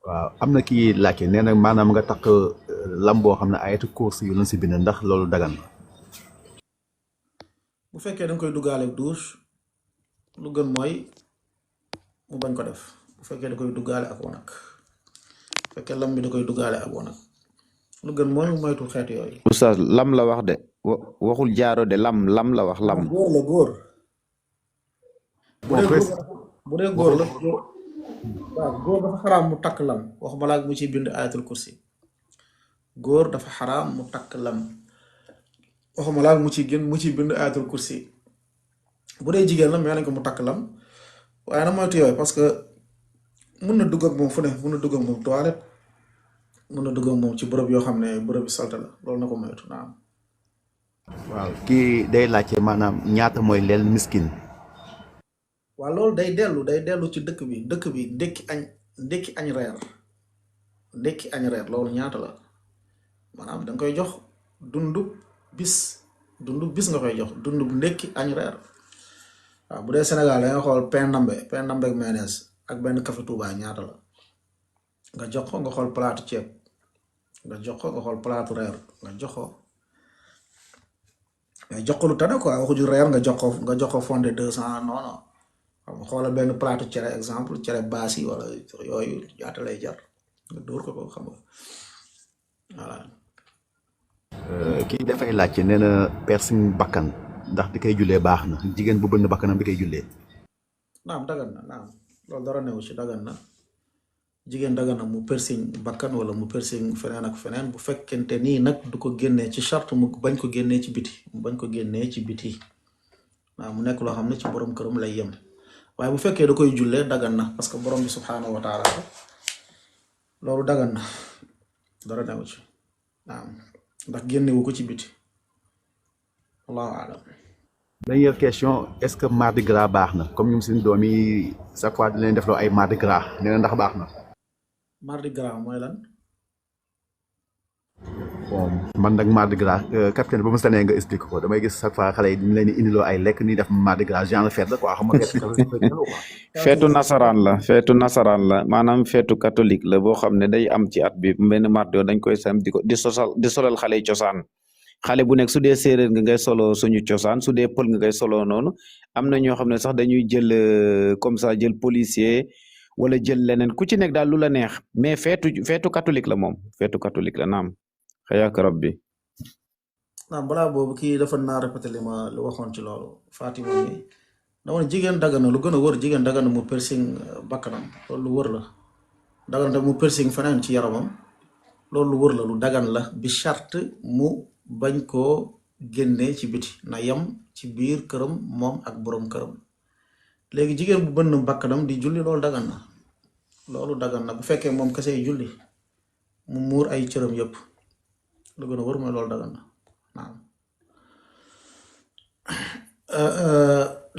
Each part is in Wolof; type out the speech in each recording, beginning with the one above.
waaw am na kii laajte nee na maanaam nga takk lam boo xam ne ayatu course yu lañ si bind ndax loolu dagan na. bu fekkee da nga koy duggaale douche lu gën mooy mu bañ ko def bu fekkee da koy duggaale ak wanag bu fekkee lam bi da koy duggaale ak wanag lu gën mooy mu moytu xeet yooyu. oustaz lam la wax de waxul jaaro de lam la wax lam. góor la góor. bu dee góor la waaw góor dafa xaraam mu takk lam waxuma laa mu ciy bind ayatul kursi góor dafa xaraam mu takk lam waxuma laa mu ciy bind ayatul kursi bu dee jigéen la mais nañ ko mu takk lam waaye na moytu yooyu parce que mun na dugg ak moom fu ne mun na dugg ak moom toilette mun na dugg ak moom ci bërëb yoo xam ne bërëb yu salte la loolu na ko moytu naam. waaw kii day laajte maanaam ñaata mooy leel miskin. waaw loolu day dellu ci dëkk bi ndekki añ reer loolu ñaata la maanaam da nga koy jox dundu bis nga koy jox dundu ndekki añ reer waaw bu dee Sénégal da nga xool pain ndambe ak mayonnaise ak benn café Touba ñaata la nga jox ko nga xool palaatu ceeb nga jox ko nga xool palaatu reer nga jox ko mais jox ko lu tane quoi waxuñu reer nga jox ko fondé 200 non non. xam nga xoolal benn plateau cere exemple cere baas yi wala yooyu ñaata lay jar nga dóor ko xam nga voilà. kii dafay laajte nee na piercing bakkan ndax di koy jullee baax na jigéen bu bënn bakkanam di koy jullee. naam dagan na naam loolu dara newu ci dagan na jigéen dagan na mu piercing bakkan wala mu piercing feneen ak feneen bu fekkente nii nag du ko génnee ci charte mu bañ ko génnee ci biti waaw mu nekk loo xam ne ci borom këram lay yem. waaye bu fekkee da koy jullee dagan na parce que borom bi subhaanahu wa taala loolu dagan na dara newu ci waaw ndax génnewu ko ci biti wallahu alam. dernière question est-ce que mardi gras baax na comme ñun suñu doom yi chaque fois di leen def loo ay mardi gras nee na ndax baax na. mardi gras mooy lan. bon man nag mardi gras capitaine ba mu sanee nga explique ko damay gis chaque fois xale yi dañu leen di indiloo ay lekk ni def mardi gras genre fête la quoi xam nga. feetu nasaraan la maanaam feetu catholique la boo xam ne day am ci at bi benn mardi dañ koy sam di solal xale yi cosaan xale bu nekk su dee séeréer nga ngay solo suñu cosaan su dee pël nga ngay solo noonu am na ñoo xam ne sax dañuy jël comme ça jël policier wala jël leneen ku ci nekk daal lu la neex mais feetu catholique la moom feetu catholique la naam. xayaaka rabbi. naam balaa boobu kii dafa naa répété li ma lu waxoon ci loolu Fatima mi dama ne jigéen dagan na lu gën a wër jigéen dagan na mu piercing bakkanam loolu lu wër la dagan na mu piercing feneen ci yaramam loolu lu wër la lu dagan la bi charte mu bañ koo génnee ci biti na yem ci biir këram moom ak borom këram léegi jigéen bu bënn bakkanam di julli loolu dagan na bu fekkee moom kese julli mu muur ay cëram yëpp. lu gën a wër mooy loolu dagan na naam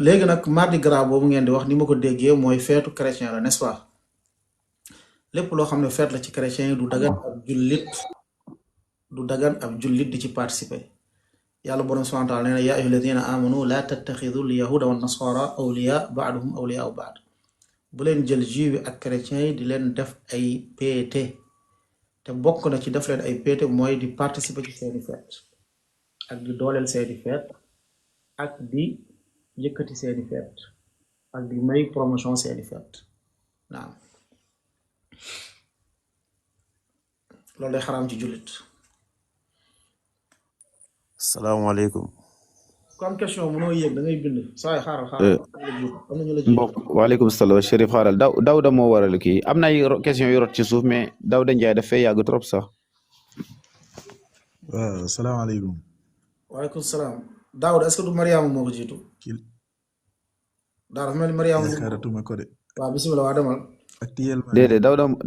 léegi nag mardi gras boobu ngeen di wax ni ma ko déggee mooy feetu chrétien la n'est-ce pas lépp loo xam ne feet la ci chrétien yi du dagan ab jullit di ci participer yàlla borom subhanahu wa taala nee na yaa ayyuha alladina amanu la tattaxidu al yahuda wa nasara awliya baaduhum awliyaa baad bu leen jël juif bi ak chrétien yi di leen def ay péete te bokk na ci def leen ay péete mooy di participer ci seeni feet ak di dooleel seeni feet ak di yëkkati seeni feet ak di may promotion seeni feet naam loolu day xaraam ci jullit. salaamaaleykum. ku am question mënoo yéeg da ngay bind saa xaaral am nañu la mbokk waaleykum salaam Chérif xaaral Dawda moo waral kii am na ay question yu rot ci suuf mais Dawda Ndiaye daf fee yàgg trop sax. waaw salaamaaleykum. waaleykum salaam Daawda est-ce que du Mariama moo ko jiitu. daal dafa mel ni Mariama. yaakaaratuma ko de. waaw bisimilah waa demal. actuellement déedéet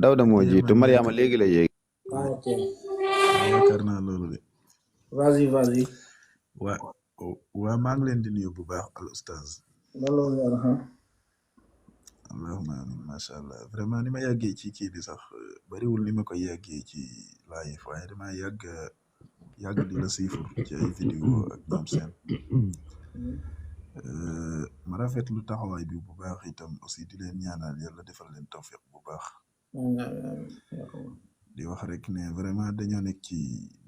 Dawda moo jiitu Mariama léegi la yéeg. ok. yaakaar naa loolu de. vas-y. waa maa ngi leen di nuyu bu baax al oustaz. allahumma amin macha allah vraiment ni ma yàggee ci kii bi sax bariwul ni ma koy yàggee ci live waaye dama yàgg di la siifur ci ay vidéo ak ñoom seen ma rafetlu taxawaay bi bu baax itam aussi di leen ñaanal yàlla defal leen tawfiq bu baax di wax rek ne vraiment dañoo nekk ci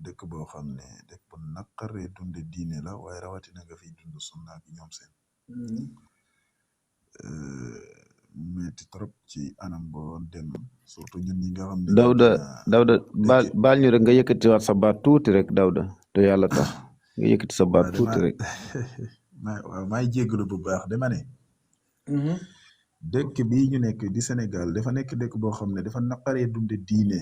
dëkk boo xam ne dëkk bu naqaree dunde diine la waaye rawatina nga fiy dund sunna ak ñoom seen metti trop ci anam boo dem surtout ñun ñi nga xam ne Dawda Dawda baal ñu rek nga yëkkati waat sa baat tuuti rek Dawda te yàlla tax nga yëkkati sa baat tuuti rek. waaw maay jéggalu bu baax dama ne dëkk bii ñu nekk di Sénégal dafa nekk dëkk boo xam ne dafa naqaree dunde diine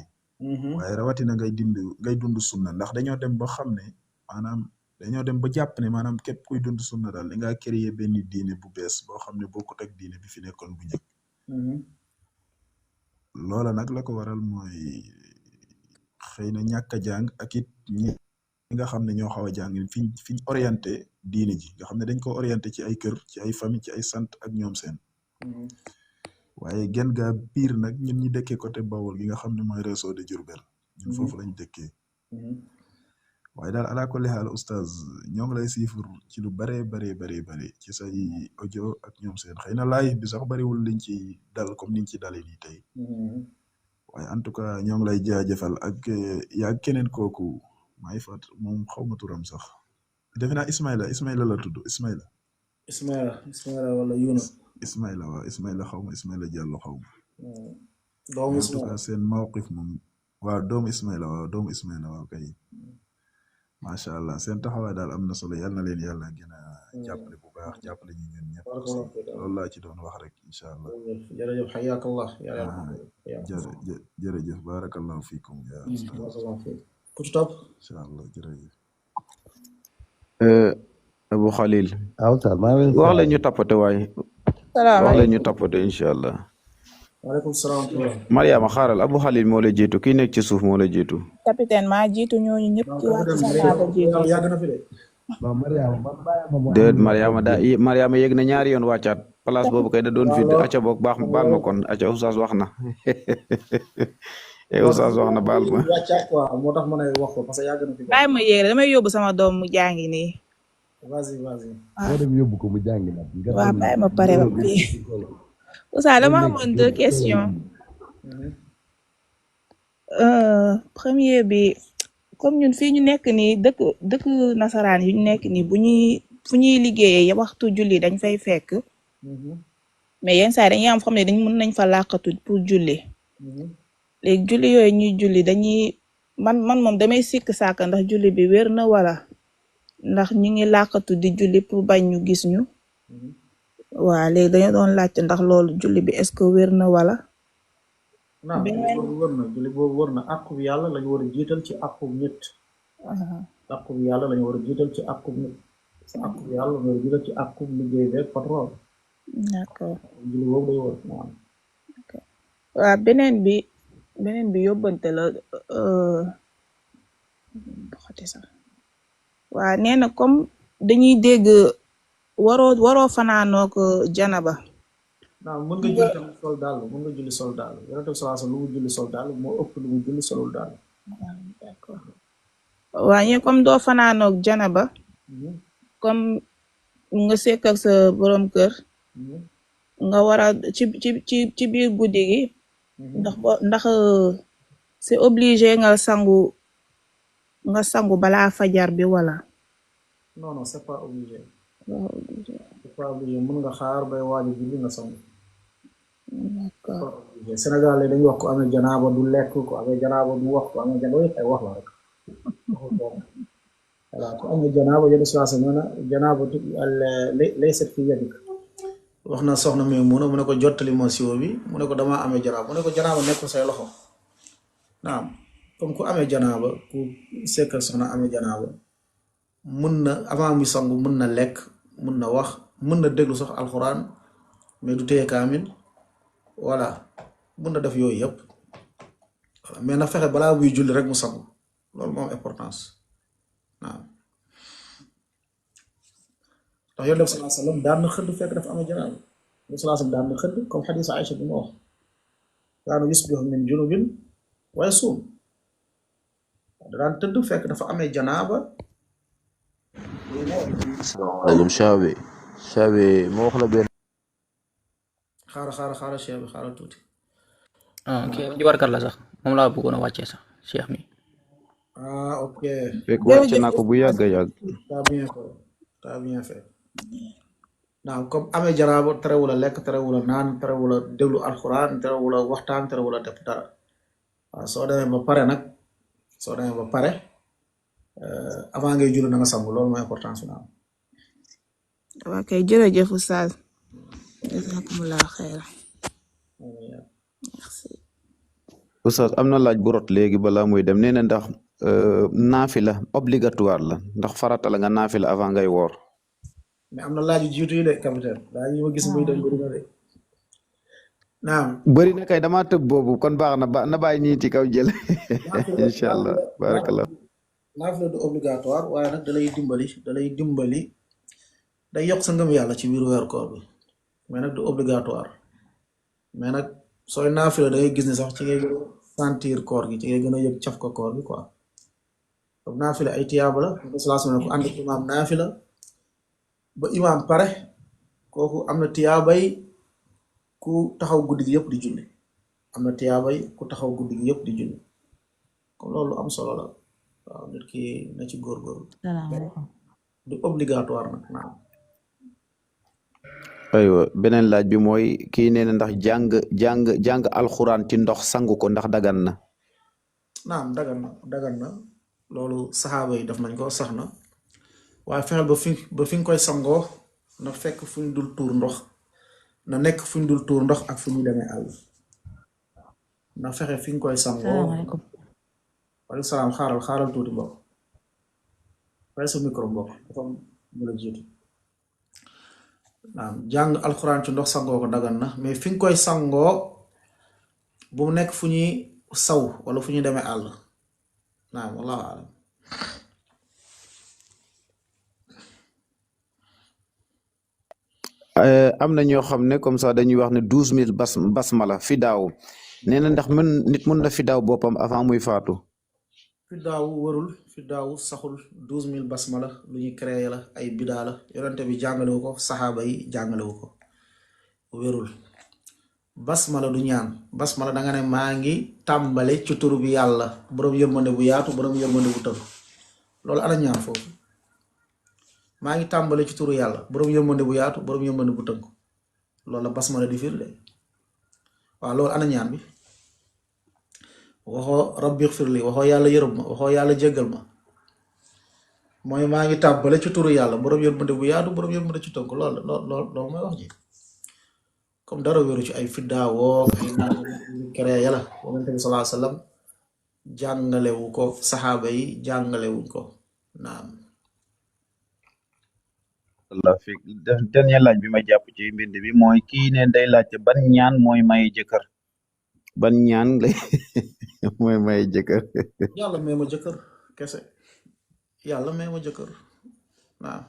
waaye rawatina ngay dund sunna ndax dañoo dem ba xam ne maanaam dañoo dem ba jàpp ne maanaam képp kuy dund sunna daal da ngaa créer benn diine bu bees boo xam ne bokkut ak diine bi fi nekkoon bu njëkk loola nag la ko waral mooy xëy na ñàkk a jàng ak it ñi nga xam ne ñoo xaw a jàng fiñ orienté diine ji nga xam ne dañ ko orienté ci ay kër ci ay famille ci ay sant ak ñoom seen waaye gën gaa biir nag ñun ñi dëkkee côté Bawol gi nga xam ne mooy réseau de Diourbel ñun foofu lañ dëkkee waaye daal ala kulli xaal oustaz ñoo ngi lay siifur ci lu bare ci say audio ak ñoom seen xëy na live bi sax bariwul liñ ci dal comme niñ ci dalee nii tey waaye en tout cas ñoo ngi lay jaajëfal ak yaa keneen kooku maay fat moom xaw ma turam sax defe naa Ismaïla la tudd Ismaïla wala Yunus Ismaïla waaw Ismaïla xaw ma Ismaïla Diallo xaw ma doomu en tout cas seen mawqif moom waaw doomu Ismaïla waaw kay macha allah seen taxawaay daal am na solo yal na leen yàlla gën a jàppale bu baax jàppale ñu ñun ñëpp aussi loolu laa ci doon wax rek incha allah jërëjëf xayaakallah jërëjëf barakallahu fiikum ya ku ci topp incha allah jërëjëf Abu Khalil wax la ñu tappate waay wax la ñu tappate incha allah waaleykum salaam Mariama xaaral Abu Khalil moo la jiitu kii nekk ci suuf moo la jiitu capitaine maa jiitu ñooñu ñëpp ci wax sa la jiitu yàgg na fi de déet Mariama yéeg na ñaari yoon wàccaat place boobu kay da doon vide acca boog baax baal ma kon acca oustaz wax na oustaz wax na baal ma wàccaat quoi moo tax ma ne wax ko parce que yàgg na fi bàyyi ma yéeg damay yóbbu sama doom mu jàngi nii vas-y boo dem yóbbu ko mu jàngi nag waaw bàyyi ma pare ba fii Oustaz dama amoon 2 questions premier bi comme ñun fii ñu nekk nii dëkk nasaraan yi ñu nekk nii fu ñuy liggéeyee waxtu julli dañ fay fekk mais yenn saa yi dañuy am xam ne mën nañ fa làqatu pour julli léegi julli yooyu ñuy julli dañuy man moom damay sikk sàkk ndax julli bi wér na wala ndax ñu ngi làqatu di julli pour bañ ñu gis ñu waaw léegi dañu doon laajte ndax loolu julli bi est-ce que wér na wala naam wër na julli boobu wër na àqu bi yàlla lañu war a jiital ci àqu nit àqu bi yàlla lañu war a jiital ci àqu nit sa àqu bi yàlla lañu war a jiital ci àqu liggéey beeg patron d'accord julli boobu day wër naam waaw beneen bi yóbbante la xote sax waaw nee na comme dañuy dégg waroo fanaanoo ko janaba naam mën nga julli tamit sol daal mën nga julli sol daal yonent bi sallallahu alayhi wasallam lu mu julli sol daal moo ëpp lu mu julli solul daal d'accord waaw ñe comme doo fanaanoog janaba comme nga sekk ak sa borom kër nga war a ci biir guddi gi ndax c'est obligé nga sangu balaa fajar bi wala non c'est pas obligé c'est pas obligé mën nga xaar bay waaji julli nga sangu d'accord Sénégal la dañuy wax ko amee janaaba du lekk ko amee janaaba du wax ko amee janaaba yëpp ay wax la rek voilà ku amee janaaba yéen saa nee na janaaba laysat fi yadik wax na soxna Maymuna mu ne ko jottali ma siwo bi mu ne ko damaa amee janaaba mu ne ko janaaba nekk say loxo naam comme ku amee janaaba ku sekkal soxna amee janaaba mën na avant muy sangu mën na lekk mën na wax mën na déglu sax alxuraan mais du téye kaamil voilà mën na def yooyu yëpp voilà mais na fexe balaa buy julli rek mu sangu loolu moom importance waaw ndax yow def sallallahu alayhi wasallam daan na xëdd fekk dafa amee janaaba yow sallallahu alayhi wasallam daan na xëdd comme xadiis Aïcha bi ma wax kaana yusbihu min junubin wa yasuum daan tëdd fekk dafa amee janaaba salaamaaleykum Chabe ma wax la benn xaaral Cheikh bi xaaral tuuti ah ok jibarkat la sax moom laa bëggoon a wàccee sax Cheikh mi. ah ok fekk wàcc jërëjëf naa ko bu yàgg a yàgg. t'as bien fait t'as bien fait naam comme amee jaraaba terewul a lekk terewul a naan terewul a déglu alxuraan terewul a waxtaan terewul a def dara waaw soo demee ba pare nag soo demee ba pare avant ngay julli na nga sangu loolu mooy importance bi naam waa kay jërëjëf oustaz jazakumullah xayra merci. Oustaz am na laaj bu rot léegi balaa muy dem nee na ndax naafila obligatoire la ndax farata la nga naafila avant ngay woor. mais am na laaj yu jiitu yi de capitaine laaj yi ma gis muy dem bëri na de naam bëri na kay dama tëb boobu kon baax na na bàyyi ñii ci kaw jël incha allah barakallah. naafila du obligatoire waaye nag da lay dimbali day yokk sa ngëm yàlla ci biir weer koor bi mais nag du obligatoire mais nag sooy naafila da ngay gis ne sax ci ngay gën a sentir koor gi ci ngay gën a yëg caf ko koor bi quoi comme naafila ay tiyaaba la salaa ne ko ànd ak imaam naafila ba imaam pare kooku am na tiyaabay ku taxaw guddi gi yëpp di julli am na tiyaabay ku taxaw guddi gi yëpp di julli comme loolu am solo la waaw nit ki na ci góorgóorlu salaamaaleykum. du obligatoire nag naam aywa beneen laaj bi mooy kii nee na ndax jàng alxuraan ci ndox sangu ko ndax dagan na. naam dagan na loolu saxaaba yi def nañ ko sax na waaye fexeel ba fi nga koy sangoo na fekk fu ñu dul tuur ndox na nekk fu ñu dul tuur ndox ak fu ñu demee àll na fexe fi nga koy sangoo. salaamaaleykum. waaleykum salaam xaaral tuuti mbokk fay sa micro mbokk dafa am ñu la jiitu naam jàng alxuraan ci ndox sangoo ko dagan na mais fi nga koy sangoo bu mu nekk fu ñuy saw wala fu ñuy demee àll naam wallahu alam am na ñoo xam ne comme ça dañuy wax ne 12000 basmala fi daaw nee na ndax nit mën na fi daaw boppam avant muy faatu. fi daawu warul fi daawu saxul 12000 basmala lu ñuy créé la ay bidaa la yonente bi jàngalewu ko saxaaba yi jàngalewu ko wérul basmala du ñaan basmala da nga ne maa ngi tàmbale ci turu bi yàlla borom yërmande bu yaatu borom yërmande bu tëru loolu ana ñaan foofu maa ngi tàmbale ci turu yàlla borom yërmande bu yaatu borom yërmande bu tënk loolu la basmala di firnde waaw loolu ana ñaan bi waxoo rabbi xfirli waxoo yàlla yërëm ma waxoo yàlla jéggal ma mooy maa ngi tàmbale ci turu yàlla borom yërmande bu yaatu borom yërmande ci tënk loolu mooy wax ji comme dara wéru ci ay fiddaawoo ay naan créé yàlla yonente bi salaa sallam jàngalewu ko saxaaba yi jàngalewuñ ko naam Allah fi dernier laaj bi ma jàpp ci mbind bi mooy kii ne day laajte ban ñaan mooy may jëkkër ban ñaan lay mooy may jëkkër yàlla may ma jëkkër kese yàlla may ma jëkkër naam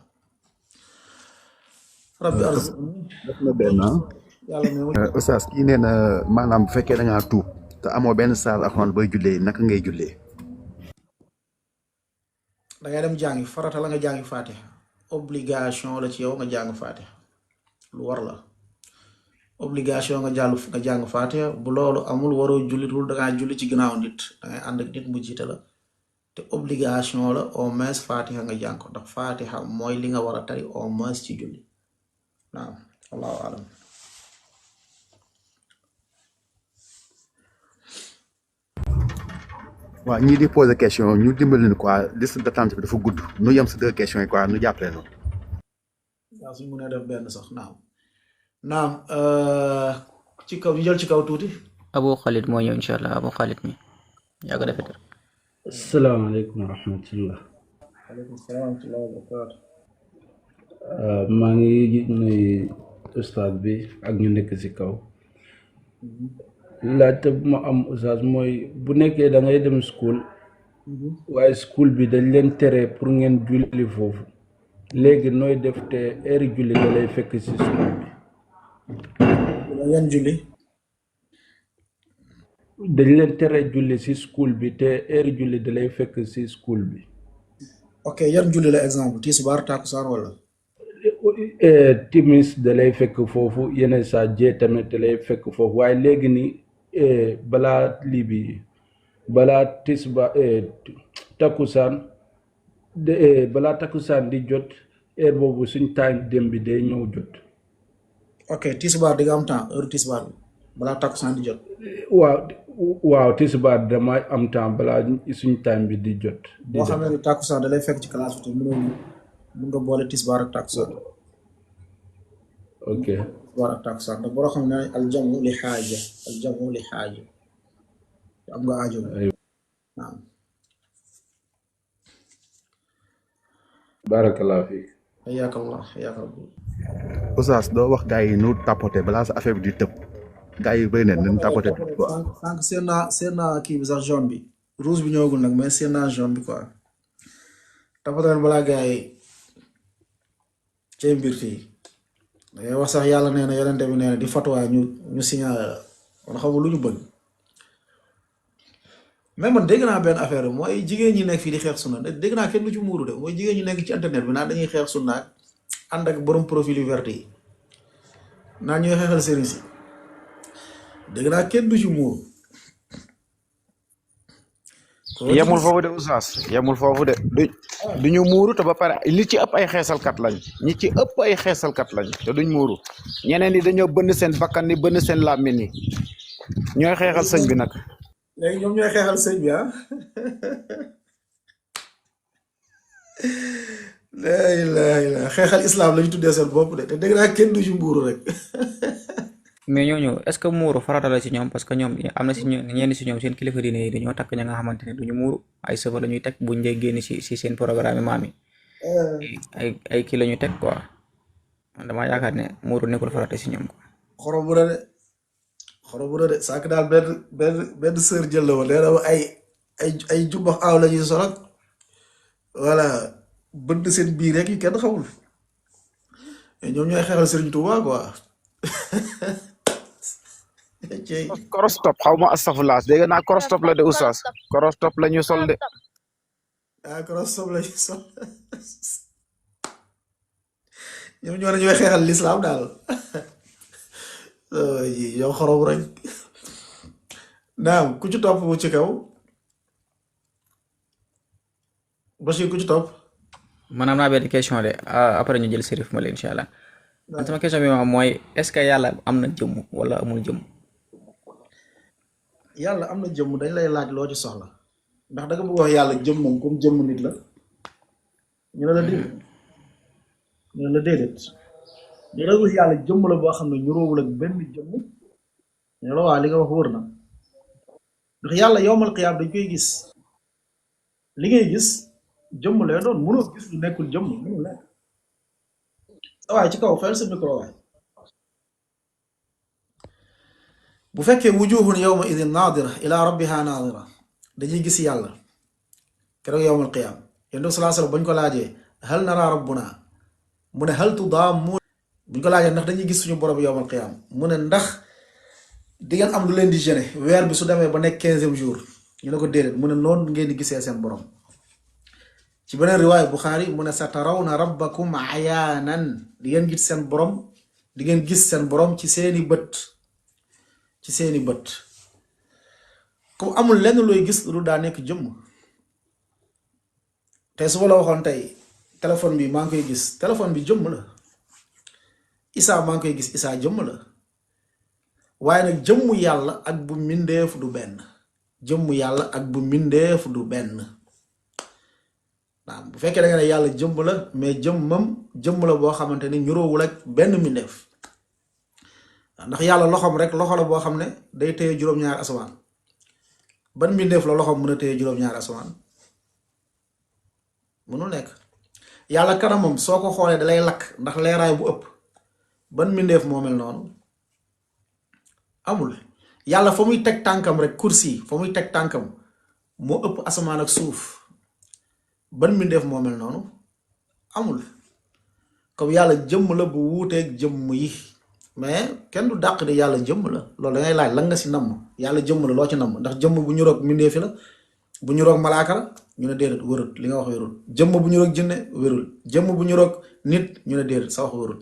rabbi arzuqni def na benn yàlla may ma jëkkër oustaz kii nee na maanaam bu fekkee da ngaa tuub te amoo benn saar alxuraan booy jullee naka ngay jullee. da ngay dem jàngi farata la nga jàngi faatiha obligation la ci yow nga jàng faatiha lu war la obligation nga jàng faatiha bu loolu amul waroo jullitul da ngaa julli ci ginnaaw nit da ngay ànd ak nit mu jiite la te obligation la au moins faatiha nga jàng ko ndax faatiha mooy li nga war a tari au moins ci julli naam wallahu alam waaw ñii di poser question ñu dimbali leen quoi liste d'attente bi dafa gudd nu yem si 2 questions yi quoi nu jàppale noonu. waaw suñ mënee def benn sax naam ci kaw ñu jël ci kaw tuuti Abu Khalid moo ñëw incha allah Abu Khalid mi yaa ko defee. asalaamaaleykum wa rahmatullah. aleykum salaam wa rahmatullahi wa barakatu maa ngi nuyu ustaad bi ak ñu nekk ci kaw laajte bu ma am ustaad mooy bu nekkee da ngay dem school waaye school bi dañ leen tere pour ngeen julli foofu léegi nooy def te heure julli da lay fekk ci school bi. yan julli dañ leen tere julli ci school bi te heure julli da lay fekk ci school bi. ok yan julli la exemple tisbaar takusaan wala timis da lay fekk foofu yeneen saa jee tamit da lay fekk foofu waaye léegi nii balaa lii bi balaa tisba takkusaan balaa takkusaan di jot heure boobu suñ time dem bi day ñëw jot. ok tisbaar di nga am temps heure tisbaar bi balaa takkusaan di jot. waaw tisbaar dama am temps balaa suñ time bi di jot. boo xam ne takkusaan da lay fekk ci classe bi te mun nga boole tisbaar ak takkusaan. ok tisbaar ak takkusaan ndax boo xam ne aljamu li xaaja am nga aajo. naam. barakallahu fiik. hayyakallah hayyakallah. Oustaz doo wax gars yi nu tapoté balaa sa affaire bi di tëb gars yi bëri na nañu tapoté quoi. sànq seen naa kii bi sax jaune bi rouge bi ñëwagul nag mais seen naa jaune bi quoi tapoté balaa gars yi cee mbir fii dangay wax sax yàlla nee na yonente bi nee na di fatwa ñu signalé la kon xamul lu ñu bëgg mais man dégg naa benn affaire mooy jigéen ñi nekk fii di xeex sunna dégg naa kenn du ci muuru de mooy jigéen ñi nekk ci internet bi naan dañuy xeex sunna ak ànd ak borom profil yu vert yi naan ñooy xeexal sëriñ si dégg naa kenn du ci muuru. yemul foofu de Oustaz yemul foofu de duñu muuru te ba pare li ci ëpp ay xeesalkat lañ ñi ci ëpp ay xeesalkat lañ te duñ muuru ñeneen ñi dañoo bënn seen bakkan ni bënn seen làmmiñ yi ñooy xeexal sëñ bi nag. léegi ñoom ñooy xeexal sëñ bi ah. la xeexal islam lañu tuddee seen bopp de te dégg naa kenn du ci mbuuru rek. mais ñooñu est ce que muuru farata la si ñoom parce que ñoom am na si ñenn si ñoom seen kilifa diine yi dañoo takk ña nga xamante ne duñu muuru ay sëfa la ñuy teg buñ dee génn si seen programme maam yi ay kii la ñuy teg quoi damaa yaakaar ne muuru nekkul farata si ñoom quoi. xorobu na de sànq daal benn sœur jël la woon nee na ay jumbax aaw la ñuy sol ak voilà bënd seen biir rek yi kenn xamul mais ñoom ñooy xeexal Serigne Touba quoi. korostop xaw ma astafurlaas dégg naa korostop la de Oustaz korostop la ñu sol de. korostop la ñu sol ñoom ñoo ne ñooy xeexal l'islam daal. yow xorom rek naam ku ci topp ci kaw Bachir ku ci topp. man am naa benn question de après ñu jël Serif ma leen incha allah man sama question bi moom mooy est ce que yàlla am na jëmm wala amul jëmm. yàlla am na jëmm dañ lay laaj loo ci soxla ndax da nga bëgg wax yàlla jëmm moom comme jëmm nit la ñu ne la déedéet ñu ne la déedéet. ñu ne la yàlla jëmm la boo xam ne ñu roowul ak benn jëmm ñu ne la waa li nga wax wër na ndax yàlla yowmal qiyaam dañ koy gis li ngay gis jëmm lay doon mënoo gis lu nekkul jëmm mënul nekk sa waay ci kaw fayal sa micro waay bu fekkee wujuhun yawma idin naadira ila rabbiha naadira dañuy gis yàlla keroog yowmal qiyaam yonent bi salaa sallam bañ ko laajee hal nara rabbuna mu ne hal tudaamu buñ ko laajee ndax dañuy gis suñu borom yowmal qiyaam mu ne ndax di ngeen am lu leen di gêné weer bi su demee ba nekk 15e jour ñu ne ko déedéet mu ne noonu ngeen di gisee seen borom ci beneen riwaay Buxaari mu ne sa tarawna rabbakum ayaanan di ngeen gis seen borom di ngeen gis seen borom ci seeni bët comme amul lenn looy gis lu daa nekk jëmm tey su ma la waxoon tey téléphone bi maa ngi koy gis téléphone bi jëmm la Isaa maa ngi koy gis Isaa jëmm la waaye nag jëmmu yàlla ak bu mindeef du benn jëmmu yàlla ak bu mindeef du benn waaw bu fekkee da nga ne yàlla jëmm la mais jëmm la boo xamante ni ñuroowul ak benn mindeef ndax yàlla loxoom rek loxo la boo xam ne day téye juróom-ñaari asamaan ban mindeef la loxoom mën a téye juróom-ñaari asamaan mënul nekk yàlla kanamam soo ko xoolee dalay lakk ndax leeraay bu ëpp ban mindeef moo mel noonu amul yàlla fa muy teg tànkam rek kursi fa muy teg tànkam moo ëpp asamaan ak suuf ban mindeef moo mel noonu amul comme yàlla jëmm la bu wuuteeg jëmm yi mais kenn du dàq de yàlla jëmm la loolu da ngay laaj lan nga si namm yàlla jëmm la loo ci namm ndax jëmm bu ñu roog mindeefi la bu ñu roog malaaka la ñu ne déedéet wërut li nga wax wérul jëmm bu ñu roog jinne wérul jëmm bu ñu roog nit ñu ne déedéet sa wax wérul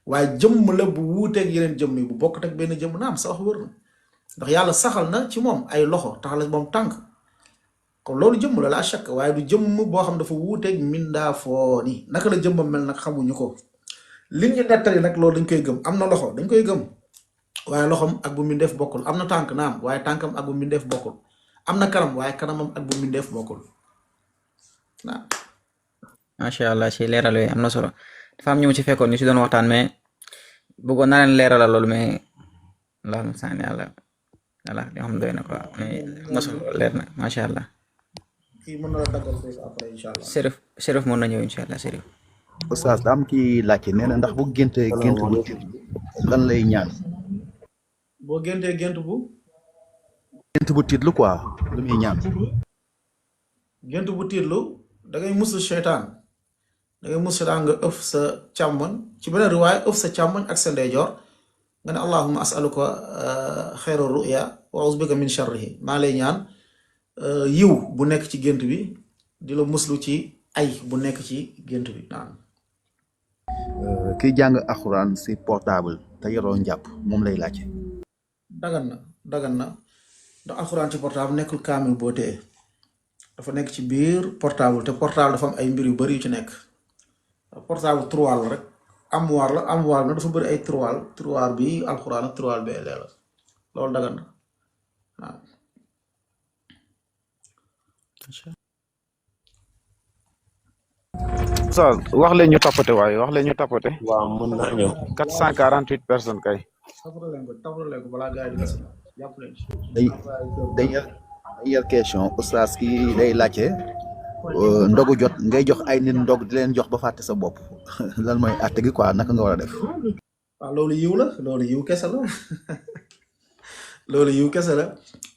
waaye jëmm la bu wuuteeg yeneen jëmm yi bu bokkut ak benn jëmm naam sa wax wér na ndax yàlla saxal na ci moom ay loxo taxal moom tànk kon loolu jëmm la laa chakk waaye du jëmm boo xam dafa wuuteeg mindaafoo ni naka la jëmmam mel nag xamuñu ko li ñu nettali nag loolu dañ koy gëm am na loxo dañ koy gëm waaye loxom ak bu mbindeef bokkul am na tànk naam waaye tànkam ak bu mbindeef bokkul am na kanam waaye kanamam ak bu mbindeef bokkul naam macha allah ci leeral yooyu am na solo dafa am ñu ci fekkoon ñu si doon waxtaan mais bëggoon naa leen leeralal loolu mais allahumma sànni yàlla li xam doy na quoi mais am na solo leer na macha allah. kii mën na la daggal foofu après incha allah. Chérif mën na ñëw incha allah Chérif. Oustaz daa am kii laajte nee na ndax bu géntee gént bu tiit lan lay ñaan. boo géntee gént bu. gént bu tiitlu quoi lu muy ñaan. gént bu tiitlu da ngay musul seytaan da ngay musul seytaan nga ëf sa càmmoñ ci beneen riwaay ëf sa càmmoñ ak sa ndeyjoor nga ne allahumma asaluka xayra ruya wa ausbika min sharrihi maa lay ñaan yiw bu nekk ci gént bi di la muslu ci ay bu nekk ci gént bi naan kiy jàng alxuraan si portable te yoroo njàpp moom lay laajte. dagan na ndax alxuraan ci portable nekkul kaamil boo téye dafa nekk ci biir portable te portable dafa am ay mbir yu bari yu ci nekk portable tiroir la rek armoire na dafa bëri ay tiroir bi alxuraan ak tiroir bi la loolu dagan na waaw. Oustaz wax leen ñu tapote waaye wax leen ñu tapote. waaw mën naa ñëw. 448 personnes kay. tapote leen ko balaa gars yi di gis jàpp leen ci. day yor question Oustaz kii day laajte ndogu jot ngay jox ay nit ndog di leen jox ba fàtte sa bopp lan mooy àtte gi quoi naka nga war a def. waaw loolu yiw la loolu yiw kese la loolu yiw kese la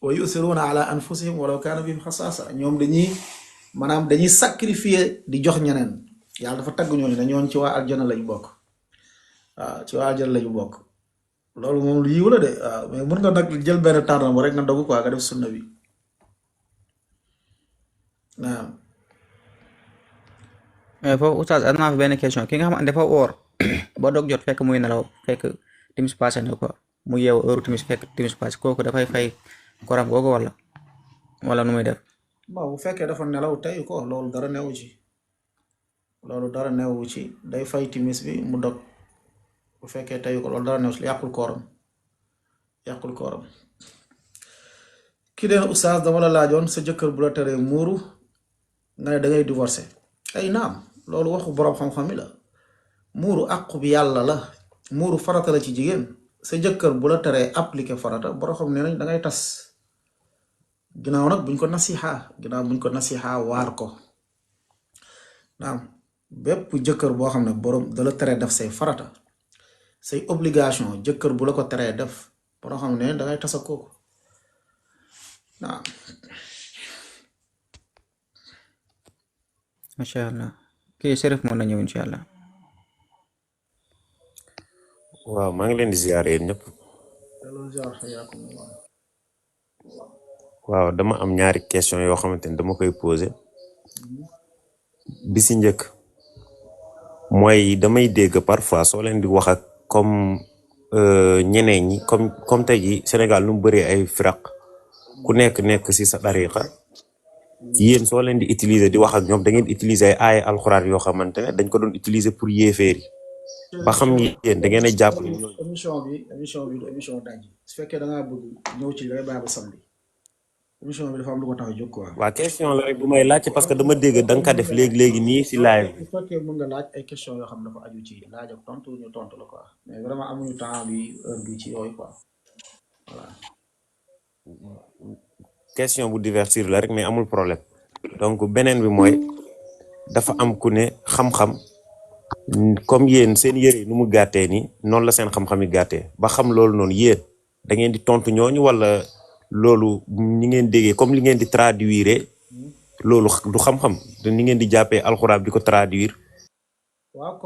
wa yusiruuna ala anfusihim walaw kaana bihim xasaasa ñoom dañuy sacrifier di jox ñeneen yàlla dafa tagg ñooñu ne ñooñ ci waa aljana lañu bokk waaw ci waa aljana lañu bokk loolu moom lu yiw la de waaw mais mën nga nag jël benn tànn ba rek nga dogu quoi nga def sunna bi waaw. mais foofu oustaz am naa fi benn question ki nga xam ne dafa woor ba dog jot fekk muy nelaw fekk timis passé na ko mu yeewu heure timis fekk timis passé kooku dafay fay koram googu wala nu muy def. waaw bu fekkee dafa nelaw tey ko loolu dara newu ci day fay timis bi mu dog bu fekkee tey ko loolu dara newu ci yàqul kooram ki deen oustaz dama la laajoon sa jëkkër bu la teree muuru nga ne da ngay divorcé ay naam loolu waxu boroom xam-xam yi la muuru àqu bi yàlla la muuru farata la ci jigéen sa jëkkër bu la teree appliqué farata boroom xam ne nañ da ngay tas ginnaaw nag buñ ko nasiha waar ko naam bépp jëkkër boo xam ne boroom da la teree def say farata say obligation jëkkër bu la ko teree def boroom xam ne da ngay tas ak kooku naam. macha allah kii Chérif mën na ñëw incha allah. waaw maa ngi leen di ziare yéen ñëpp. waaw dama am ñaari question yoo xamante ni dama koy posé bi si njëkk mooy damay dégg parfois soo leen di wax ak comme ñeneen ñi comme tey ji Sénégal nu mu bëree ay firaq ku nekk si sa dariqa yéen soo leen di utiliser di wax ak ñoom da ngeen utiliser ay aaya alxuraan yoo xamante ne dañ ko doon utiliser pour yéeféer yi ba xam ni yéen da ngeen a jàpp émission bi du émission daj su fekkee da ngaa bëgg ñëw ci lay bàyyi ba samedi émission bi dafa am lu ko tax a jóg quoi. waa question la rek bu may laajte parce que dama dégg da nga ko def léegi nii si live bi. bu fekkee mën nga laaj ay question yoo xam ne dafa aju ci laaj ak tontu ñu tontu la quoi mais vraiment amuñu temps bi heure bi ci yooyu quoi voilà. question bu divertir la rek mais amul problème donc beneen bi mooy dafa am ku ne xam-xam comme yéen seen yëre nu mu gàttee ni noonu la seen xam-xam yi gàttee ba xam loolu noonu yéen da ngeen di tontu ñooñu wala loolu ñi ngeen déggee comme li ngeen di traduire loolu du xam-xam ni ngeen di jàppee alxuraan di ko traduire. waaw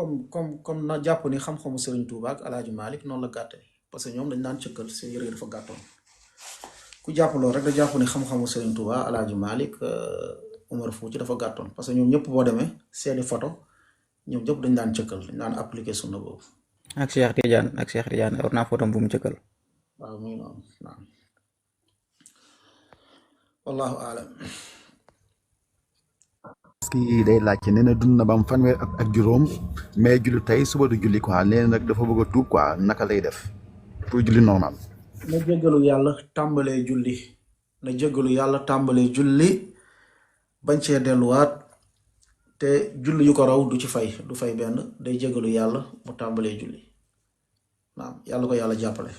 comme na jàpp ni xam-xamu Serigne Touba ak El Hadj Malick noonu la gàttee parce que ñoom dañ daan cëkkal seen yëre dafa gàttoon ku jàpp loolu rek da jàpp ni xam-xamu Serigne Touba El Hadj Malick Umar Fouti dafa gàttoon parce que ñoom ñëpp boo demee seeni photo ñoom ñëpp dañ daan cëkkal dañ daan appliquer sunna boobu. ak Cheikh Tidiane war naa photo bu mu cëkkal. waaw muy noonu wallahu aalam. parce que day laajte nee na dund na ba am fanweer ak juróom mais julli tey suba du julli quoi nee na nag dafa bëgg a tuub quoi naka lay def pour julli normal. na jéggalu yàlla tàmbalee julli na jéggalu yàlla tàmbalee julli bañ cee delluwaat te julli yu ko raw du ci fay du fay benn day jéggalu yàlla mu tàmbalee julli naam yàlla ko yàlla jàppale.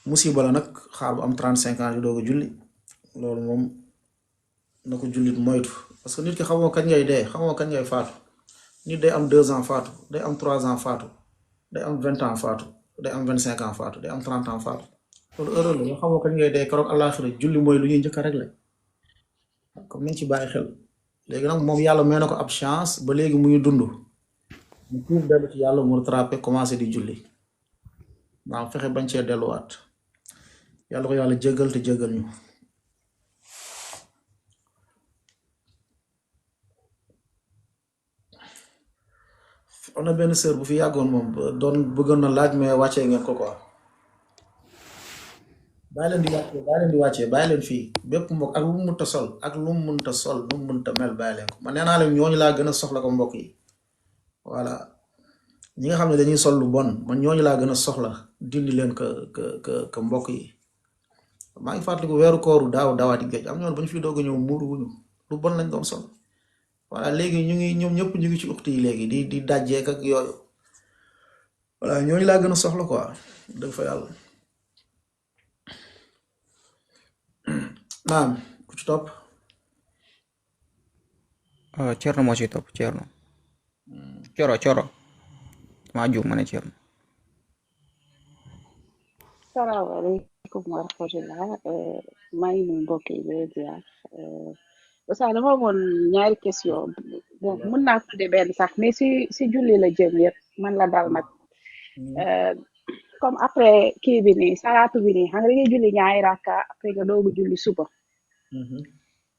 musiba la nag xaar bu am 35 ans yu doog a julli loolu moom na ko jullit moytu parce que nit ki xamoo kañ ngay dee xamoo kañ ngay faatu nit day am 2 ans faatu day am 3 ans faatu day am 20 ans faatu day am 25 ans faatu day am 30 ans faatu loolu erreur la nga xamoo kañ ngay dee keroog àllaaxira julli mooy lu ñuy njëkk a régler comme nañ ci bàyyi xel léegi nag moom yàlla may na ko ab chance ba léegi muy dund mu tuub dellu ci yàlla mu rattrapé commencé di julli maanaam fexe bañ cee delluwaat yàlla ko yàlla jéggal te jéggal ñu. am na benn sœur bu fi yàggoon moom doon bëggoon na laaj mais wàccee ngeen ko quoi bàyyi leen di wàccee bàyyi leen fii bépp mbokk ak lu mu mënta sol ak lu mu mënta sol lu mu mënta mel bàyyi leen ko man nee naa leen ñooñu laa gën a soxla ko mbokk yi voilà ñi nga xam ne dañuy sol lu bon man ñooñu laa gën a soxla dindi leen ka mbokk yi maa ngi fàttaliku weeru kooru daawaati géej am ñoon ba ñu fi doog a ñëw muuru wuñu lu bon lañ doon sol voilà léegi ñu ngi ñoom ñëpp ñu ngi ci uxti yi léegi di dajjeek ak yooyu voilà ñooñu laa gën a soxla quoi dëgg fa yàlla. naam ku ci topp. Thierno moo ci topp Thierno Coro maa juum ma ne Thierno. salaamaaleykum wa rahmatulah maa ngi nuyu mbokk yi di leen ziar Oustaz dama amoon ñaari question bon mën naa ko tuddee benn sax mais si julli la jëm yëpp man la dal nag comme après kii bi nii salaatu bi nii xam nga da ngay julli ñaari rakka après nga doogu julli suba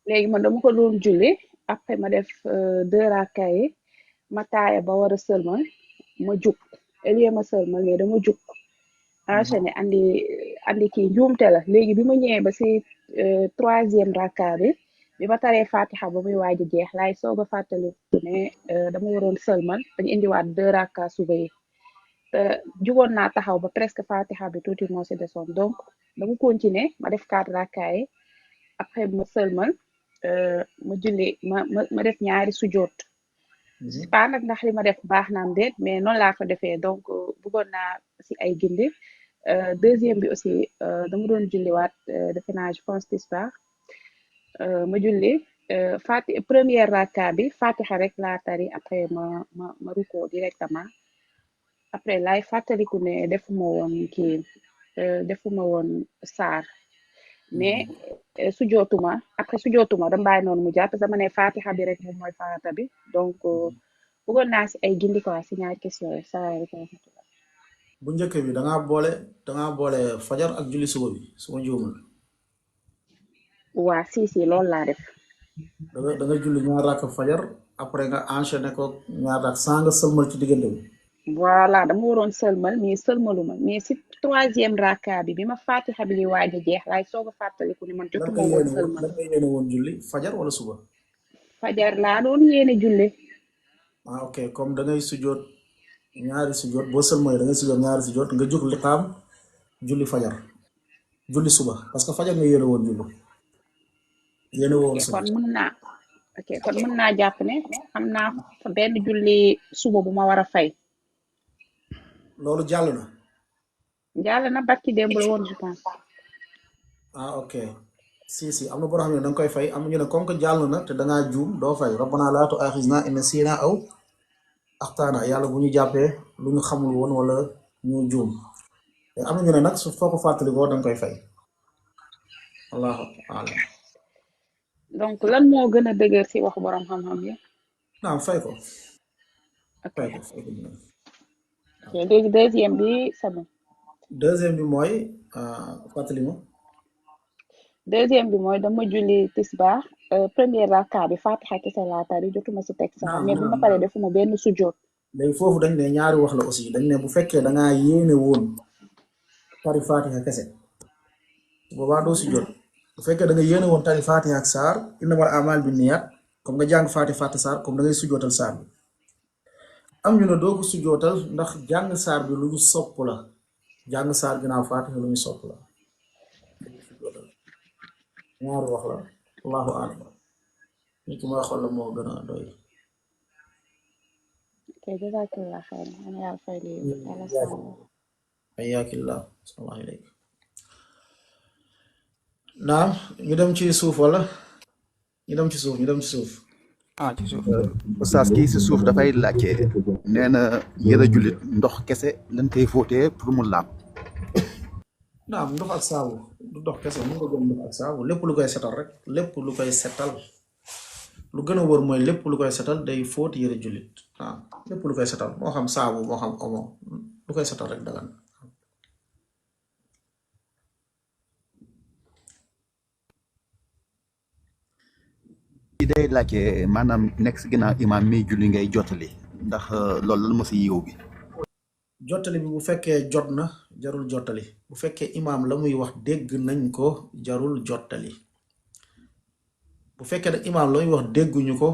léegi man dama ko doon julli après ma def 2 rakka yi ma taaya ba war a sëlmal ma jug elie ma sëlmal mais dama jug enchaîné andi kii njuumte la léegi bi ma ñëwee ba si 3e rakka bi ma taree fatiha ba muy waaj a jeex laay soog a fàttaliku ne dama waroon sëlmal dañu indiwaat 2 rakka suba yi te jugoon naa taxaw ba presque fatiha bi tuuti moo si desoon donc dama continuer ma def 4 rakka yi après ma sëlmal ma julli ma def ñaari sujoot c'est pas nag ndax li ma def baax naam déet mais noonu laa ko defee donc bëggoon naa si ay gindi 2e bi aussi dama doon julliwaat defe naa je pense tisbaar ma julli première rakka bi fatiha rek laa tari après ma ruko directement après laay fàttaliku ne defuma woon saar mais sujootuma après sujootuma dama bàyyi noonu mu jàpp parce que dama ne fatiha bi rek moom mooy farata bi donc bëggoon naa si ay gindi quoi si ñaari question yi salaamaaleykum wa rahmatulah. bu njëkk bi dangaa boole fajar ak julli suba bi su ma juumul. waa si loolu laa def. da nga julli ñaar rakk fajar après nga enchaîné ko ñaar rakk saa nga sëlmal ci diggante bi. voilà dama waroon sëlmal mais sëlmaluma mais si 3e rakka bi ma fatiha bi li waaj a jeex laay soog a fàttaliku ne man jotuma woon sëlmal. lan nga yéene woon julli fajar wala suba. fajar laa doon yéene julli. ok comme da ngay sujjoot ñaari sujjoot boo sëlmalee da ngay sujjoot ñaari sujjoot nga jóg liqaam julli fajar julli suba parce que fajar nga yéene woon julli. yéene woon suba kon mën naa jàpp ne am naa fa benn julli suba bu ma war a fay. loolu jàll na barki démb la woon je pense. ok si am na boo xam ne da nga koy fay am ñu ne comme que jàll na te da ngaa juum doo fay rabbana laa tu'aaxizna in nasiina aw axtaana yàlla bu ñu jàppee lu ñu xamul woon wala ñu juum te am na ñu ne nag su foo ko fàttalikoo da nga koy fay allahu a'lam. donc lan moo gën a dëgër si wax borom xam-xam yi. naam fay ko. ok léegi 2e bi sama. 2e bi mooy fàttali ma. 2e bi mooy dama julli tisbaar première rakka bi fatiha kese laa tari jotuma si teg sax mais bu ma paree defuma benn sujoot. léegi foofu dañ ne ñaari wax la aussi dañ ne bu fekkee da ngaa yéene woon tari fatiha kese boobaa doo sujoot bu fekkee da nga yéene woon tari Fatiha ak saar innamal a'maal binniyat comme nga jàng Fatiha saar comme da ngay sujjootal saar bi am ñu ne doo ko sujjootal ndax jàng saar bi lu ñu sopp la jàng saar ginnaaw Fatiha lu ñu sopp la ñaari wax la allahu alam nit ki mooy xool la moo gën a doy ok jazakallah xayr ana yàlla fay li yàlla sàmm hayakillah sallallahu alayhi naam ñu dem ci suuf wala ñu dem ci suuf ah ci suuf oustaz kii si suuf dafay laajte nee na yëre jullit ndox kese lañ koy fóotee pour mu laab. naam ndox ak saabu du ndox kese mën nga jël ndox ak saabu lépp lu koy setal rek lépp lu koy setal lu gën a wóor mooy lépp lu koy setal day fóot yëre jullit waaw lépp lu koy setal moo xam saabu moo xam omo lu koy setal rek dagan kii day laajte maanaam nekk si ginnaaw imaam mi julli ngay jottali ndax loolu lan ma si yiw bi. jottali bi bu fekkee jot na jarul jottali bu fekkee imaam la muy wax dégg nañ ko jarul jottali bu fekkee nag imaam la muy wax dégguñu ko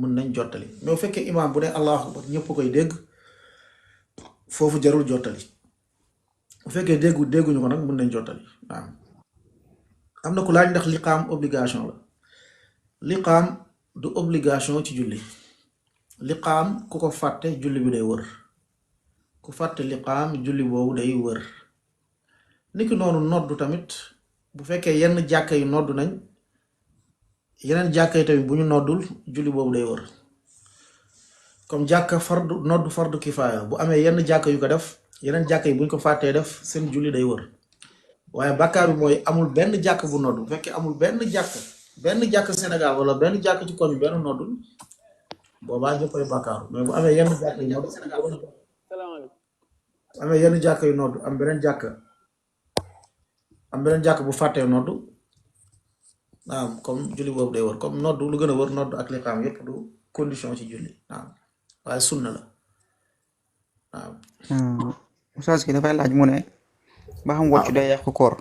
mën nañ jottali mais bu fekkee imaam bu ne allahu akbar ñëpp koy dégg foofu jarul jottali bu fekkee dégguñu ko nag mën nañ jottali waaw am na ku laaj ndax liqaam obligation la liqaam du obligation ci julli liqaam ku ko fàtte julli bi day wër ku fàtte liqaam julli boobu day wër niki noonu noddu tamit bu fekkee yenn jàkka yi noddu nañ yeneen jàkka yi tamit bu ñu noddul julli boobu day wër comme jàkka fardu noddu fardu kifaaya bu amee yenn jàkka yu ko def yeneen jàkka yi bu ñu ko fàttee def seen julli day wër waaye bàkkaar bi mooy amul benn jàkk bu noddu bu fekkee amul benn jàkk Sénégal wala benn jàkk ci koñ benn noddul boobaa ñëppay bàkkaaru mais bu amee yenn jàkk yu noddu amee yenn jàkk yu noddu am beneen jàkk bu fàttee noddu naam comme julli boobu day wër comme noddu lu gën a wër noddu ak liqaam yépp du condition ci julli naam waaye sunna la waaw oustaz ki dafay laaj mu ne ba xam wàccu day yàq koor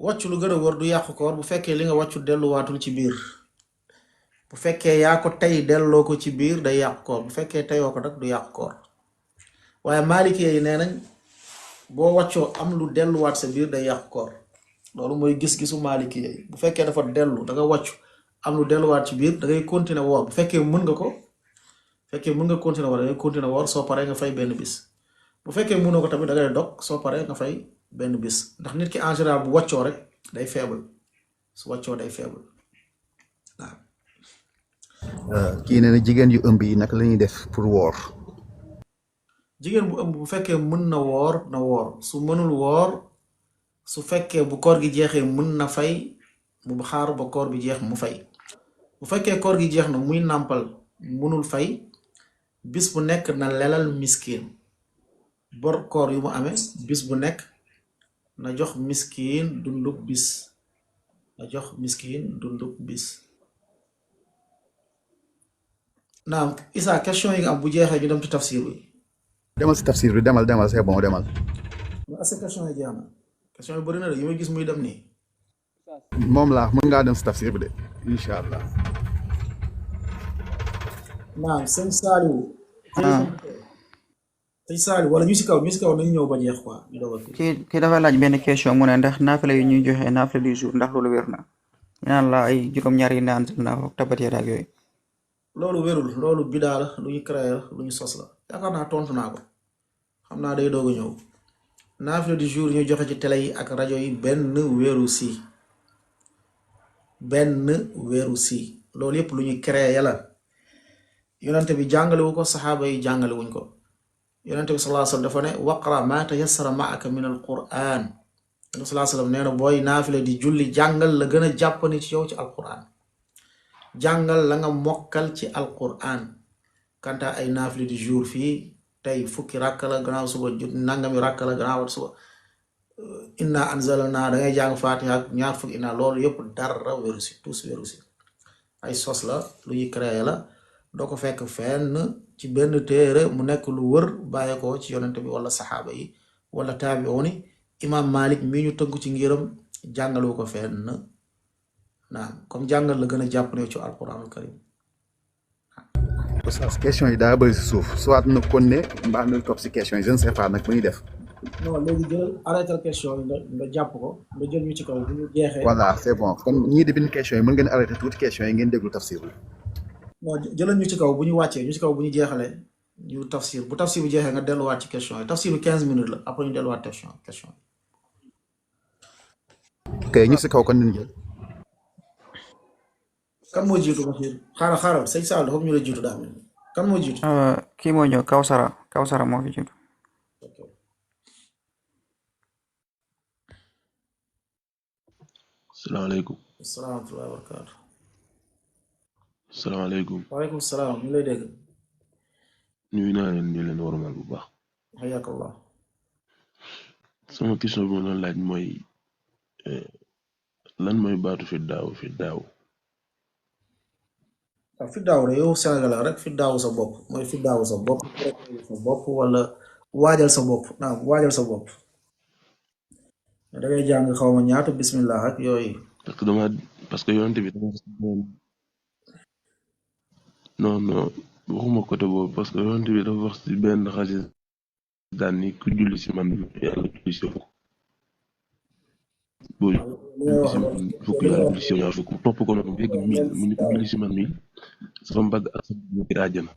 wàccu lu gën a wër du yàq koor bu fekkee li nga wàccu delluwaatul ci biir bu fekkee yaa ko tey delloo ko ci biir day yàq koor bu fekkee teyoo ko nag du yàq koor waaye maalikee yi nee nañ boo wàccoo am lu delluwaat sa biir day yàq koor loolu mooy gis-gisu maalikee yi bu fekkee dafa dellu da nga wàccu am lu delluwaat ci biir da ngay continuer woor bu fekkee mën nga ko continuer woor da ngay continuer woor soo paree nga fay benn bis bu fekkee mënoo ko tamit da ngay dog soo paree nga fay benn bis ndax nit ki en général bu wàccoo rek day faible su wàccoo day faible waaw. kii nee na jigéen yu ëmb yi naka la ñuy def pour woor. jigéen bu ëmb bu fekkee mën na woor na woor su mënul woor su fekkee bu koor gi jeexee mën na fay mu xaaru ba koor bi jeex mu fay bu fekkee koor gi jeex na muy nàmpal mënul fay bis bu nekk na lelal miskin bor koor yu mu amee bis bu nekk na jox miskin dundub bis naam Issa question yi nga am bu jeexee ñu dem ci tafsir bi demal si tafsir bi demal c'est bon demal. mais est-ce que question yi jeex na question yi bëri na de yi may gis muy dem nii moom laa mën ngaa dem si tafsir bi de incha allah. naam sëñ Saliou wala ñu si kaw nañu ñëw ba jeex quoi ñu dogal kii dafay laaj benn question mu ne ndax naafila yu ñuy joxe naafila du jour ndax loolu wér na ñu naan la ay juróom-ñaar yi naan naa ko tabat ak yooyu loolu wérul loolu bidaa la lu ñu créé la lu ñu sos la yaakaar naa tontu naa ko xam naa day doog a ñëw naafila du jour ñu joxe ci télé yi ak rajo yi benn wéeru si loolu yëpp lu ñu créé la yonente bi jàngalewu ko saxaaba yi jàngalewuñ ko yonente bi sallallahu alayhi wasallam dafa ne waqra ma tayassara ma'aka min al quran yonente bi sallallahu alayhi wasallam nee na booy naafile di julli jàngal la gën a jàppani ci yow ci alquran jàngal la nga mokkal ci alquran kanta ay naafile di jour fii tey fukki rakk la gannaaw suba nangami rakk la gannaaw suba inna anzalna da ngay jàng fatiha ak ñaar fukki inna loolu yëpp dara wéru si tous wéru si ay sos la lu ñuy créé la doo ko fekk fenn ci benn téere mu nekk lu wër bàyyi ko ci yonente bi wala saxaaba yi wala taabiuni imam Malik mii ñu tënku ci ngiram jàngaloo ko fenn naam comme jàngal la gën a jàpp ne ci alquranul karim. oustaz question yi daa bëri si suuf soit na kon ne mbaa na topp si question yi je ne sais pas nag bu ñuy def. non léegi jël arrêté question yi nga jàpp ko nga jël ñu ci kaw bu ñu jeexee. voilà c'est bon kon ñii di bind question yi mën ngeen arrêté tuuti question yi ngeen déglu tafsir bi. non jëlal ñu ci kaw bu ñu wàccee ñu ci kaw bu ñu jeexalee ñu tafsir bu tafsir bi jeexee nga delluwaat ci question yi tafsir bi 15 minutes la après ñu delluwaat question yi. ok ñu si kaw kon nañu jël. kan moo jiitu Bachir xaaral sëñ Sall dafa ñu la jiitu daa mel kan moo jiitu. kii moo ñëw Kawsara moo fi jiitu. salaamaaleykum. salaamaaleykum wa barakaatu. salaamaaleykum. waaleykum salaam ñu lay dégg. nuyu naa leen ñu leen warmal bu baax. hayakallah. sama question bi ma doon laaj mooy lan mooy baatu fi daaw. waaw fi daaw rek yow Sénégal rek fi daaw sa bopp mooy fi daaw sa bopp wala waajal sa bopp naam waajal sa bopp da ngay jàng xaw ma ñaata bismillah ak yooyu. parce que yonent bi dafa non waxuma côté boobu parce que yonent bi dafa wax si benn xadis daan ni ku julli si man yàlla julli si fukk boo julli si man fukk yàlla julli si ñaar fukk topp ko noonu léegi mu ni ku julli si man mi sama mbagg ak sama biir àjjana.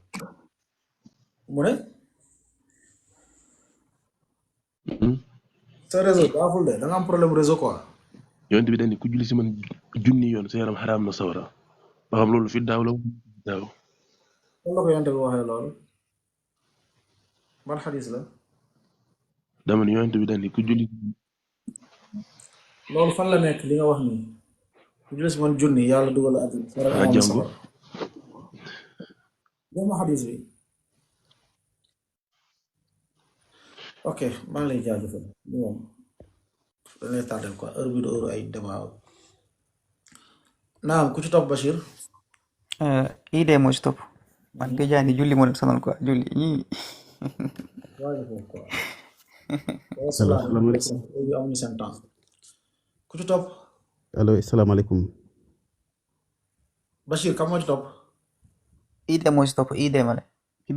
mu ne. sa réseau daaful de da nga am problème réseau quoi. yonent bi dañ ni ku julli si man junni yoon sa yaram xaraam na sawara ba xam loolu fi daaw la daaw. lan la ko yonent bi waxee loolu ban xadis la. dama ne yonent bi dañ ni ku julli. loolu fan la nekk li nga wax nii ku julli si man junni yàlla dugal la àddina. jàngu. ma xadis bi. ok maa ngi lay jaajëfal moom dañ lay tardel quoi heure bi du heure ay débat. naam ku ci topp Bachir. idée moo ci topp man ko jaani julli moo leen sonal quoi julli ñii. jaajëfal quoi. salaamaaleykum. amuñu seen temps ku ci topp. allo salaamaaleykum. Bachir kam moo ci topp. idée moo ci topp idée ma la.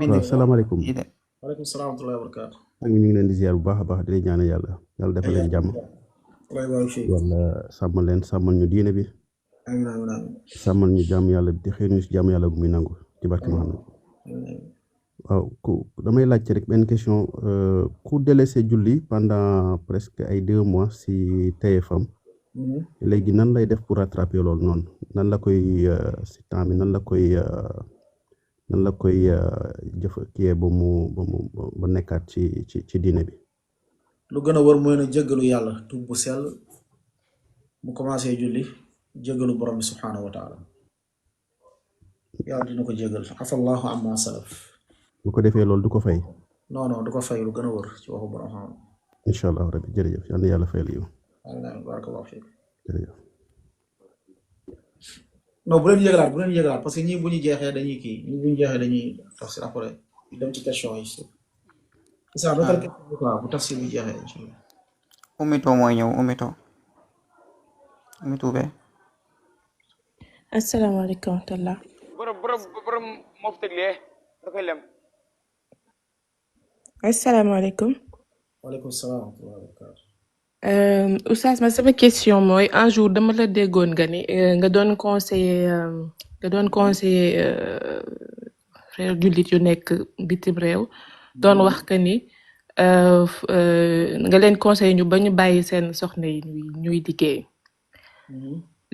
waaw salaamaaleykum. idée. waaleykum salaam wa rahmatullahi wa barakaatu. ak ñu ngi leen di ziar bu baax a baax di leen ñaanal yàlla defal leen jàmm. yàlla sàmmal leen sàmmal ñu diine bi. amiin amiin amiin. sàmmal ñu jàmm yàlla di xëy ñu si jàmm yàlla bu muy nangu ci barke Muhammad. waaw damay laajte rek benn question ku délaissé julli pendant presque ay 2 mois si TFM. léegi nan lay def pour rattraper loolu noonu nan la koy si temps bi nan la koy jëf kiyee ba nekkaat ci diine bi. lu gën a wër mooy na jéggalu yàlla tuub bu sell mu commencé julli jéggalu borom bi subhaanahu wa taala yàlla dina ko jéggal afallahu amma salaf. bu ko defee loolu du ko fay. non du ko fay lu gën a wër ci waxu borom xam. incha allah rabbi jërëjëf yal na yàlla fayal yow. barakallahu fiik. jërëjëf. non bu leen yëgalaat parce que ñii bu ñu jeexee dañuy kii ñii bu ñu jeexee dañuy tafsir après dem ci question yi. isa ba question quoi bu tafsir bi jeexee incha allah. umito mooy ñëw umito be. asalaamaaleykum talla. borom moftagle dafay lem. asalaamaaleykum. waaleykum salaam wa rahmatulah. Oustaz ma sama question mooy un jour dama la déggoon nga ni nga doon conseiller frère jullit yu nekk bitim réew doon wax que ni nga leen conseiller ñu ba ñu bàyyi seen soxna yi ñuy liggéey.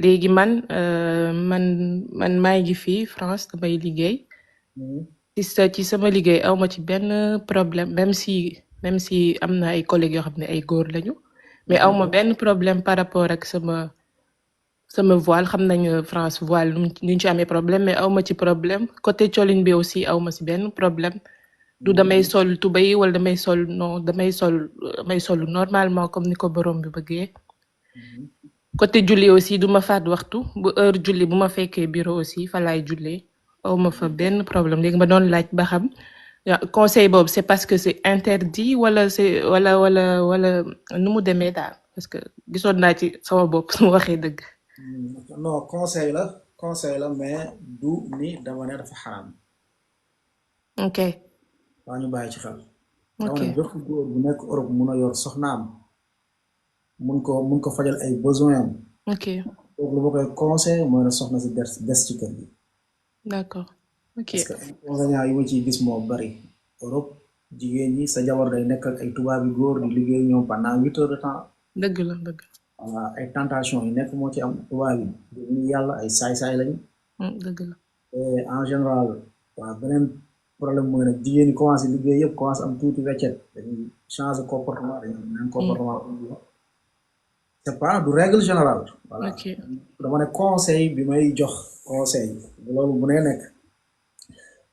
léegi man maa ngi fii France damay liggéey. ci sama liggéey awma ci benn problème même si am na ay collègues yoo xam ne ay góor lañu. mais awma benn problème par rapport ak sama voile xam nañ France voile nu ñu ci amee problème mais awma ci problème côté colin bi aussi awma ci benn problème du damay sol tubéy wala damay sol normalement comme ni ko borom bi bëggee. côté julli aussi duma faat waxtu bu heure julli bu ma fekkee bureau aussi fa laay jullee awma fa benn problème léegi ma doon laaj ba xam conseil boobu c'est parce que c'est interdit wala nu mu demee daal parce que gisoon naa ci sama bopp su ma waxee dëgg. non conseil la mais du ni dama ne dafa xaraam. ok. waa ñu bàyyi ci xel. ok dama ne bépp góor bu nekk Europe mun a yor soxnaam mun ko fajal ay besoin am. ok. donc lu ma koy conseil mooy na soxna si des ci kër gi. d'accord ok. parce que inconvénient yi ma ciy gis moo bari Europe jigéen ñi sa jabar day nekk ak ay tubaab yu góor di liggéey ñoom pendant 8 heures de temps. dëgg la. voilà ay tentation yi nekk moo ci am tubaab yi ñu yàlla ay saay-saay lañu. dëgg la. et en général waaw beneen problème mooy nag jigéen ñi commencé liggéey yëpp commencé am tuuti weccet dañuy changer comportement dañuy am beneen comportement. c'est pas du règle générale. voilà dama ne conseil bi may jox conseil loolu bu nee nekk.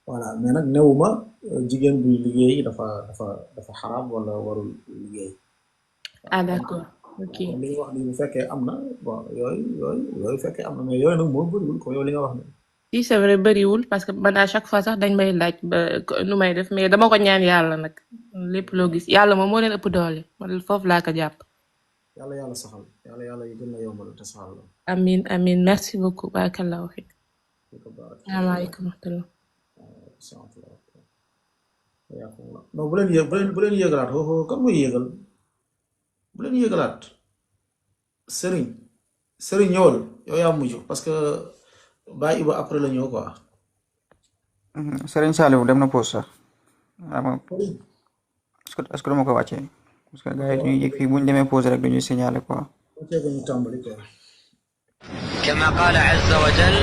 voilà mais nag newuma jigéen buy liggéey dafa xaraam wala warul liggéey. ah d'accord. ok li nga wax ni bu fekkee am na bon yooyu fekkee am na mais yooyu nag moo bëriwul ko yow li nga wax ni si c'est vrai bëriwul parce que man à chaque fois sax dañ may laaj ba nu may def mais dama ko ñaan yàlla nag lépp loo gis yàlla moom moo leen ëpp doole man foofu laa ko jàpp. yàlla saxal yàlla yi gën a yombal te saxal la. amin merci beaucoup barakallahu fiik. salaamaaleykum wa rahmatullah. non bu leen yëgalaat kan mooy yëgal bu leen yëgalaat Serigne ñëwal yow yaa mujj parce que bàyyi Iba après la ñëw quoi. Serigne Saliou dem na pause sax est-ce que dama ko wàccee parce que gars yi ñuy yëg fii bu ñu demee pause rek dañuy signaler quoi. كما قال عز وجل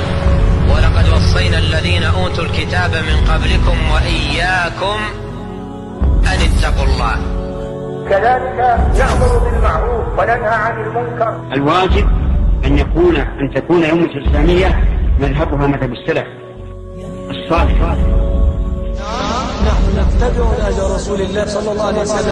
ولقد وصينا الذين أوتوا الكتاب من قبلكم وإياكم أن اتقوا الله كذلك نأمر بالمعروف وننهى عن المنكر. الواجب أن تكون الأمة الإسلامية مذهبها مذهب السلف الصالح. نحن نتبع نهج رسول الله صلى الله عليه وسلم